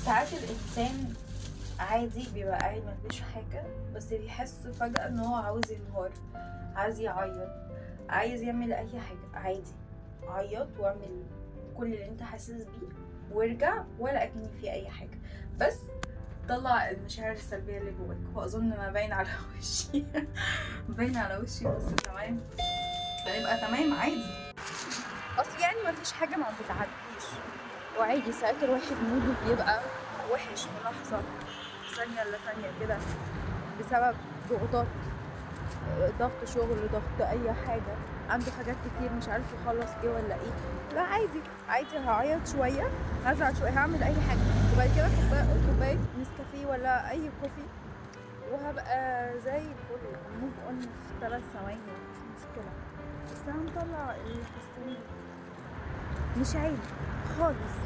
ساعات الانسان عادي بيبقى قاعد مفيش حاجة، بس بيحس فجأة ان هو عاوز ينهار، عايز يعيط، عايز يعمل اي حاجة. عادي عيط واعمل كل اللي انت حاسس بيه وارجع ولا اكني في اي حاجة، بس طلع المشاعر السلبية اللي جواك. واظن ما باين على وشي باين على وشي، بس تمام، هنبقى تمام عادي. اصل يعني ما فيش حاجة ما بتعديش، وعادي ساعات الواحد موده بيبقى وحش في لحظة، ثانية الا ثانية كده، بسبب ضغوطات، ضغط شغل، ضغط اي حاجة، عنده حاجات كتير مش عارف يخلص ايه ولا ايه. لا عادي عادي، هعيط شوية، هزعل شوية، هعمل اي حاجة، وبعد كده كوباية نسكافيه ولا اي coffee وهبقى زي الفل، move on في 3 ثواني، مفيش مشكلة. بس هنطلع اللي حاسين مش عيب خالص.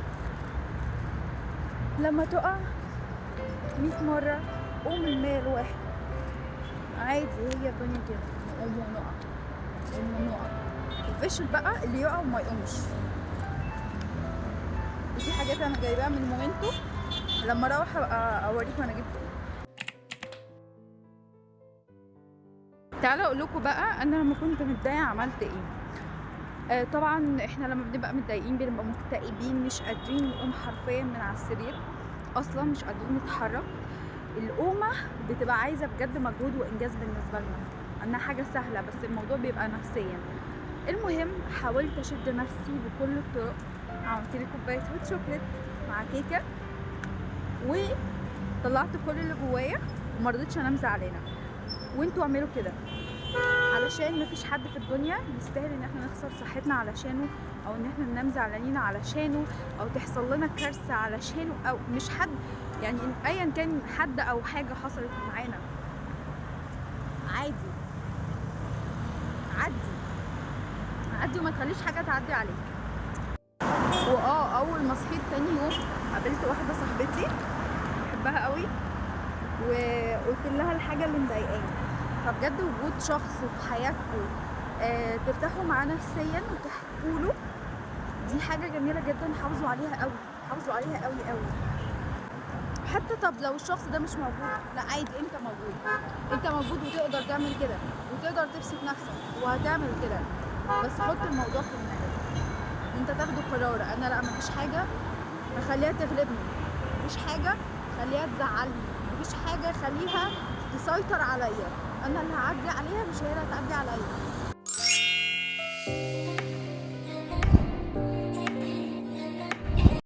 لما تقع 100 مرة قوم المية الواحد، عادي، هي الدنيا كده، نقوم ونقع، نقوم ونقع. الفشل بقى اللي يقع وما يقومش. ودي حاجات انا جايباها من مومنتو، لما اروح ابقى اوريكم انا جبت ايه. تعالوا اقول لكم بقى انا لما كنت متضايقة عملت ايه. طبعا احنا لما بنبقى متضايقين بنبقى مكتئبين، مش قادرين نقوم حرفيا من على السرير اصلا، مش قادرين نتحرك. القومه بتبقى عايزه بجد مجهود وانجاز بالنسبة لنا، انها حاجة سهلة بس الموضوع بيبقى نفسيا. المهم حاولت اشد نفسي بكل الطرق، عملت لي كوباية hot chocolate مع كيكة وطلعت كل اللي جوايا وما رضيتش انام زعلانة. وانتوا اعملوا كده، علشان مفيش حد في الدنيا يستاهل ان احنا نخسر صحتنا علشانه، او ان احنا ننام زعلانين علشانه، او تحصل لنا كارثة علشانه، او مش حد يعني ايا كان حد او حاجة حصلت معانا. عادي، عدي عدي وما تخليش حاجة تعدي عليك. اول ما صحيت تاني يوم قابلت واحدة صاحبتي بحبها قوي، وقلت لها الحاجة اللي مضايقاني. فبجد وجود شخص في حياتكم ترتاحوا معاه نفسيا وتحكوا له، دي حاجة جميلة جدا، حافظوا عليها قوي، حافظوا عليها قوي قوي. حتى طب لو الشخص ده مش موجود، لا عادي، انت موجود، انت موجود وتقدر تعمل كده وتقدر تبسط نفسك وهتعمل كده. بس حط الموضوع في دماغك، انت تاخد القرار. انا لا، مفيش حاجة اخليها تغلبني، مفيش حاجة اخليها تزعلني، مفيش حاجة اخليها تسيطر عليا، انا اللي هعدي عليها مش هي اللي هتعدي عليا.